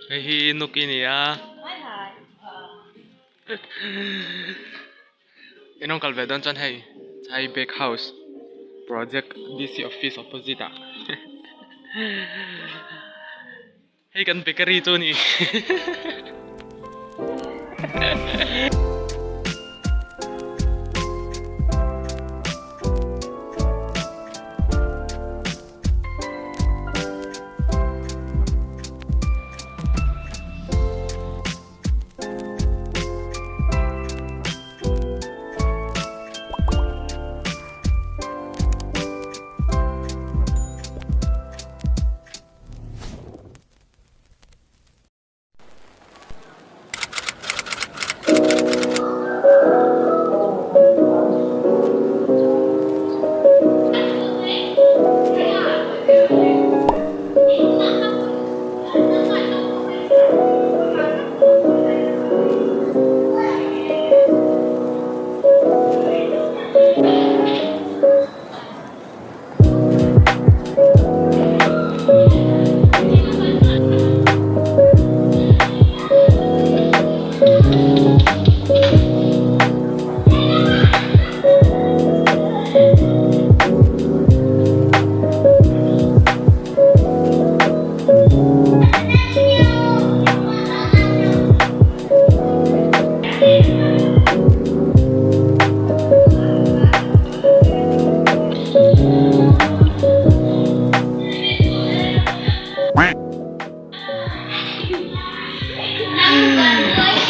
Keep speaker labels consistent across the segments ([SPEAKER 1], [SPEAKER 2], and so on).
[SPEAKER 1] Hei hi Nuki a ni a. In rawn kal ve dawn chuan hei Chai Bake House Project DC Office opposite ah hei kan bakery chu a ni.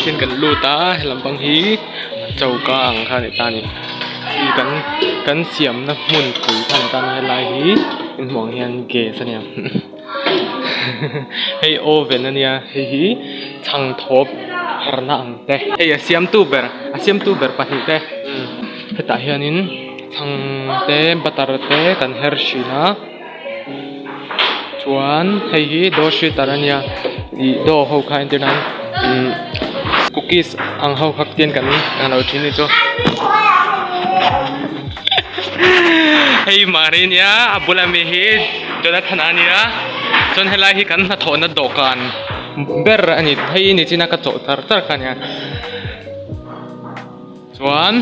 [SPEAKER 1] Tin kan lut a he lampang hi choka ang kha a ni ta a ni kan kan siamna hmun pui kha a ni ta a ni helai hi in hmuh ang hian gas a nia hei oven a nia hei hi chhang thawp harna ang te hei a siamtu ber a siamtu ber pahnih te hetah hianin chhang te butter te kan her thin a chuan hei hi dough sheeter a nia ih dough ho kha entir nan ihh cookies ang ho kha tian kan lo thin a ni chu hei mari a nia a bula mi hi Jonathan a nia chuan helai hi kan hnathawhna dawhkan ber a ni hei ni chin a ka chawh char char kha a nia chuan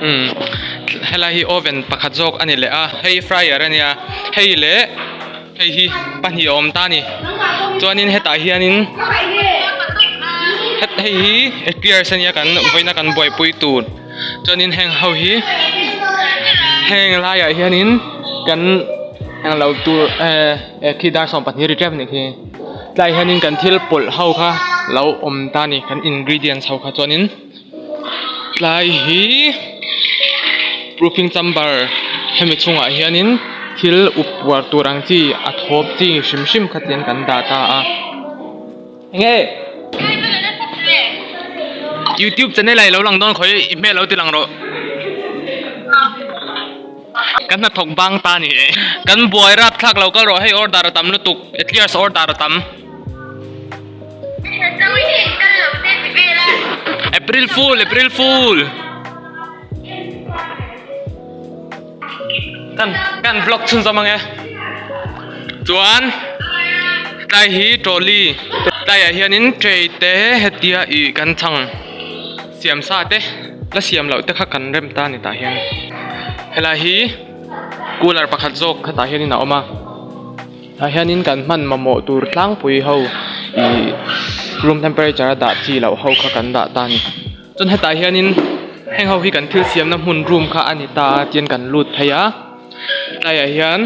[SPEAKER 1] umm helai hi oven pakhat zawk a ni leh a hei fryer a nia hei leh hei hi pahnih a awm ta a ni chuanin hetah hianin hei hi eclairs a nia kan vawiina kan buaipui tur. Chuanin heng ho hi heng laiah hianin kan englo tur eh khi dar 12 ri tep a nih khi tlaiah hianin kan thil pawlh ho kha lo awm ta a ni kan ingredients ho kha chuanin tlai hi proofing chamber hemi chhungah hianin thil up puar tur ang chi a thawp chi hrim hrim kha tian kan dah ta a. Enge? YouTube channel ah i lo lang dawn khawi i hmel lo ti lang rawh. Kan hnathawk bang ta ni e. Kan buai rap thlak lo kal rawh hei order a tam lutuk eclairs order a tam. April fool April fool. Kan kan vlog chhunzawm ang e. Chuan tlai hi trolley tlaiah hianin tray te hetia ih kan chhang siam sa te la siam loh te kha kan rem ta a ni tah hian helai hi cooler pakhat zawk hetah hianin a awm a tah hianin kan hman mamawh tur tlangpui ho ih room temperature a dah chi loh ho kha kan dah ta a ni. Chuan hetah hianin heng ho hi kan thil siamna hmun room kha a ni ta a tian kan lut phei a tlaiah hian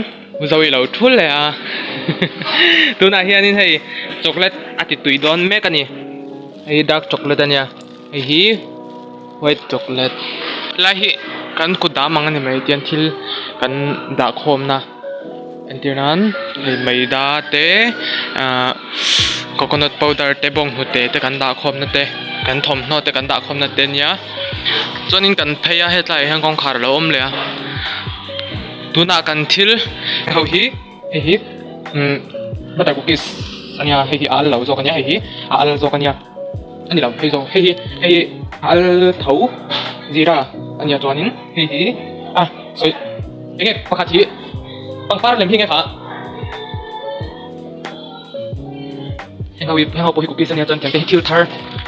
[SPEAKER 1] zo i lo thul leh a tunah hianin hei chocolate a ti tui dawn mek a ni hei hi dark chocolate a nia hei hi white chocolate helai hi kan kut dam ang a ni mai tian thil kan dah khawmna entir nan hei maida te ahh coconut powder te bawnghnute te kan dah khawm na te kan thawmhnaw te kan dah khawm na te ania chuanin kan phei a hetlai ah hian kawngkhar alo awm leh a tunah kan thil ho hi hei hi umm butter cookies ania hei hi a al lo zawk ania hei hi a al zawk ania ani lo hei zawk hei hi hei hi a al tho zira ania chuanin hei hi a sawi. Enge pakhat hi pangpar lem hi nge kha? Heng ho hi heng ho pawh hi cookies ania chuan tiang te hi thil thar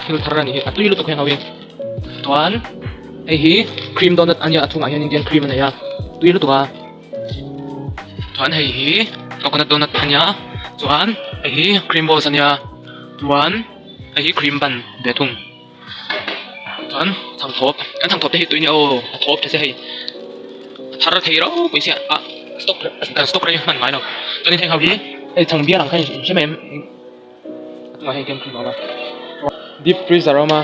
[SPEAKER 1] thil thar a nih hi a tui lutuk heng ho hi chuan hei hi cream donut ania a chhungah hian indian cream a nei a tui lutuk a chuan hei hi coconut donut ania chuan hei hi cream balls ania chuan hei hi cream bun ve thung chuan chhangthawp kan chhangthawp te hi tui nia aw a thawp tha sia hei a thar thei ropui sia ah stock kan stock rei hman ngai lo chuanin heng ho hi hei chhang bial ang kha in hre mai em a chungah hian kem a awm a deep freezer a awm a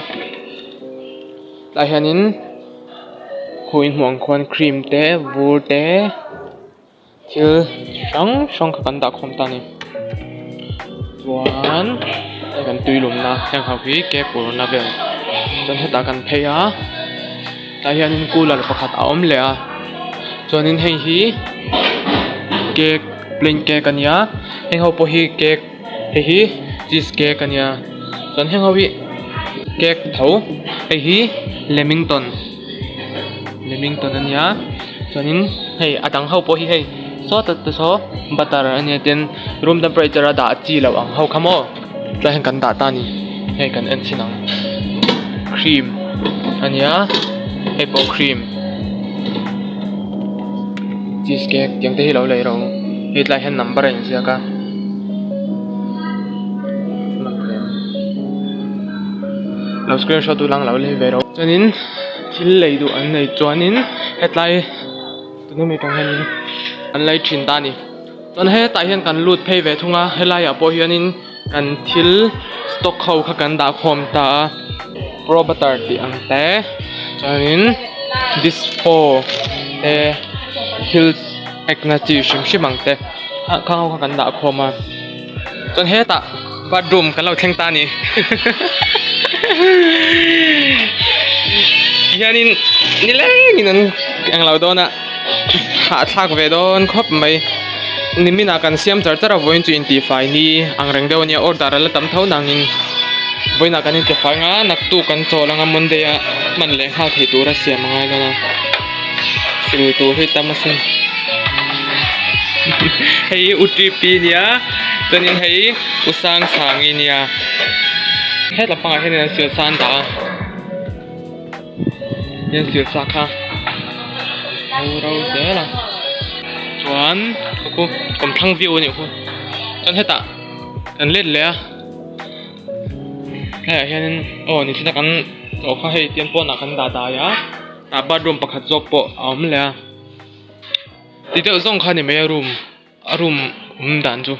[SPEAKER 1] tlaiah hianin khawi hmuh ang khuan cream te vur te. Thil hrang hrang kha kan dah khawm ta a ni chuan hei kan tui lumna heng ho hi cake purna vel chuan hetah kan phei a tah hianin cooler pakhat a awm leh a chuanin hei hi cake plain cake a nia heng ho pawh hi cake hei hi cheese cake a nia chuan heng ho hi cake tho hei hi lemington. Lemington a nia chuanin hei a dang ho pawh hi hei sawta te saw butter a nia tin room temperature a dah chi loh ang ho kha maw tlai hian kan dah ta a ni hei kan en chhin ang cream a nia hei pawh cream cheese cake tiang te hi lo lei rawh u hei tlaiah hian number a inziak a. Lo screenshot duh lang lo lei ve rawh chuanin thil lei duh an nei chuanin hetlai tuna mi tang hianin an lei thin ta a ni chuan hetah hian kan lut phei ve thung a helaiah pawh hianin kan thil stock ho kha kan dah khawm ta a pro butter tih ang te chuanin dispo te thil ekna chi hrim hrim ang te khang ho kha kan dah khawm a. Chuan hetah bathroom kan lo thleng ta a ni hianin nilengin an englo dawn a hahthlak ve dawn khawp mai nimin ah kan siam char char a vawiin chu intihfai ni ang reng deuh a nia order a la tam tho nangin vawiinah kan intifai ang a naktuk kan chawl ang a monday ah hman leh nghal theih tur a siam a ngai dawn a sil tur hi tam asin. Hei u T_P nia chuanin hei u Sangsangi nia hetlam pangah hianin an sil sa an dah a an sil sa kha a ro ro zel a chuan khu kawmthlang view a nih khu chuan hetah kan let leh a helaiah hianin aw nichina kan tlawh kha hei tiang pawnah kan dah dai a tah bathroom pakhat zawk pawh a awm leh a. Ti deuh zawng kha a ni mai a room a room awm dan chu.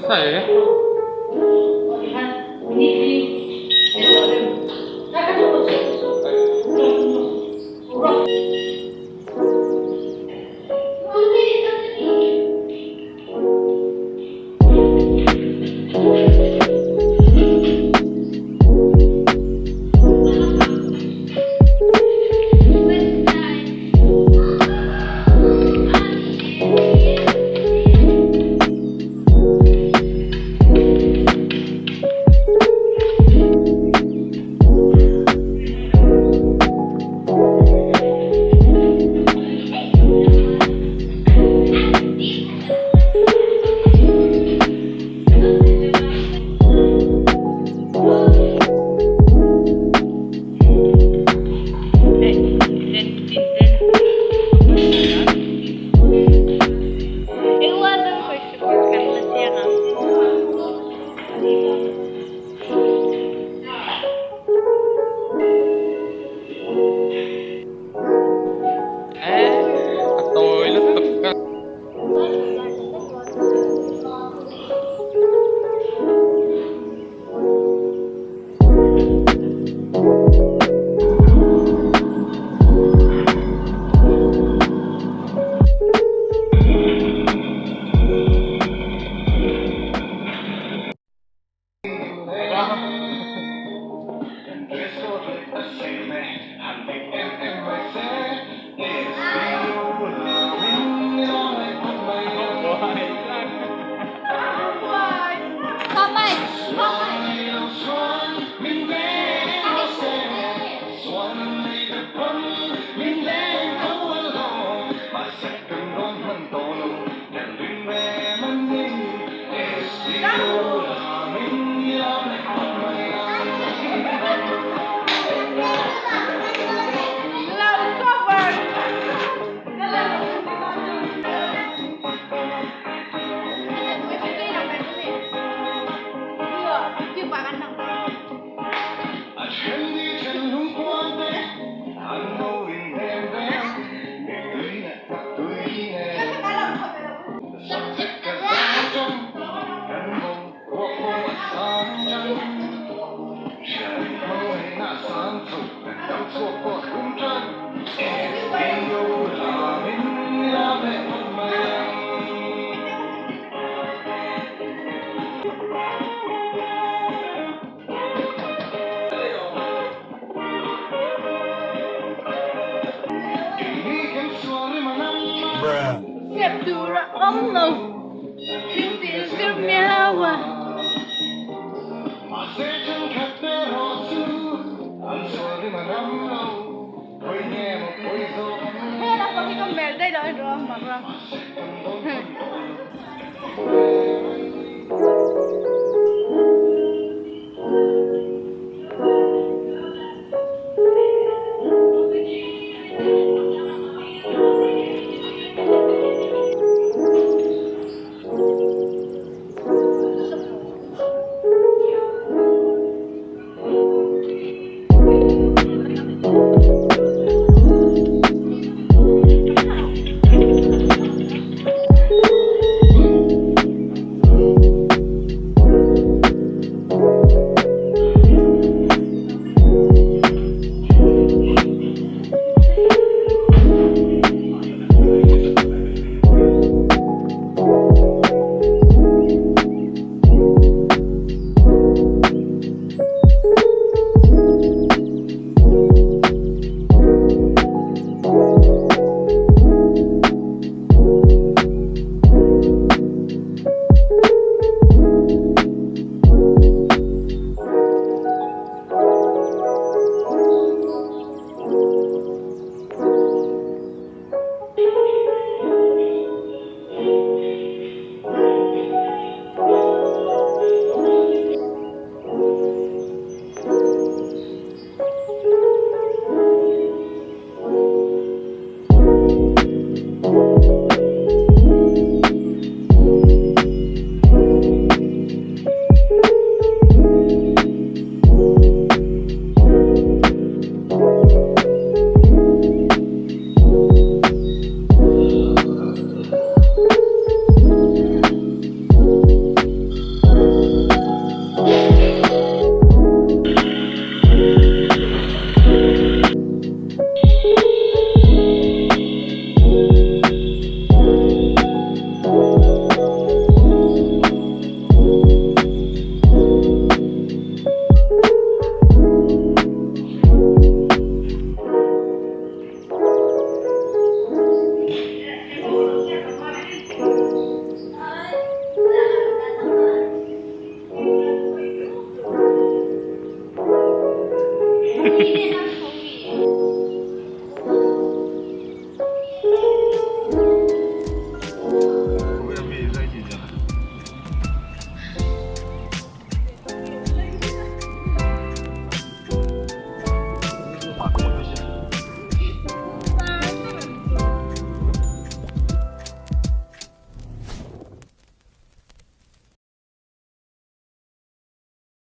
[SPEAKER 1] Nasa e. A tawi lutuk a.